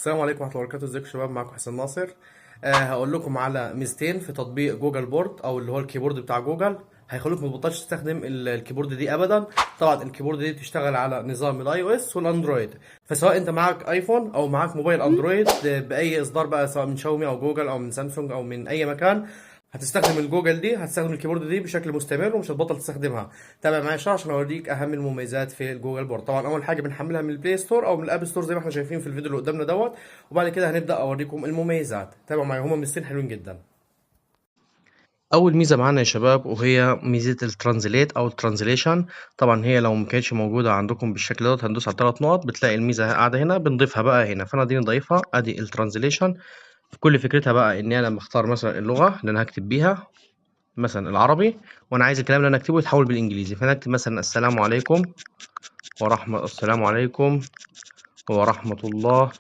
السلام عليكم ورحمة الله وبركاته. ازيكم يا شباب؟ معاكم حسين ناصر. هقول لكم على ميزتين في تطبيق Google Board او اللي هو ال keyboard بتاع جوجل، هيخلوك ما تبطلش تستخدم ال keyboard دي ابدا. طبعا ال keyboard دي بتشتغل على نظام ال iOS وال Android، فسواء انت معاك ايفون او معاك موبايل اندرويد باي اصدار بقى، سواء من شاومي او جوجل او من سامسونج او من اي مكان، هتستخدم الجوجل دي، هتستخدم ال keyboard دي بشكل مستمر ومش هتبطل تستخدمها. تابع معايا الشرح عشان اوريك اهم المميزات في ال Google Board. طبعا اول حاجة بنحملها من ال Play Store او من ال App Store زي ما احنا شايفين في الفيديو اللي قدامنا دوت، وبعد كده هنبدا اوريكم المميزات. تابعوا معايا، هما ميزتين حلوين جدا. اول ميزة معانا يا شباب وهي ميزة ال translate او ال translation. طبعا هي لو ما كانتش موجودة عندكم بالشكل دوت، هندوس على 3 نقط بتلاقي الميزة قاعدة هنا، بنضيفها بقى هنا. فانا دي نضيفها، ادي ال translation. كل فكرتها بقى ان انا لما اختار مثلا اللغة اللي انا هكتب بيها، مثلا العربي، وانا عايز الكلام اللي انا اكتبه يتحول بالانجليزي، فانا اكتب مثلا السلام عليكم ورحمة، السلام عليكم ورحمة الله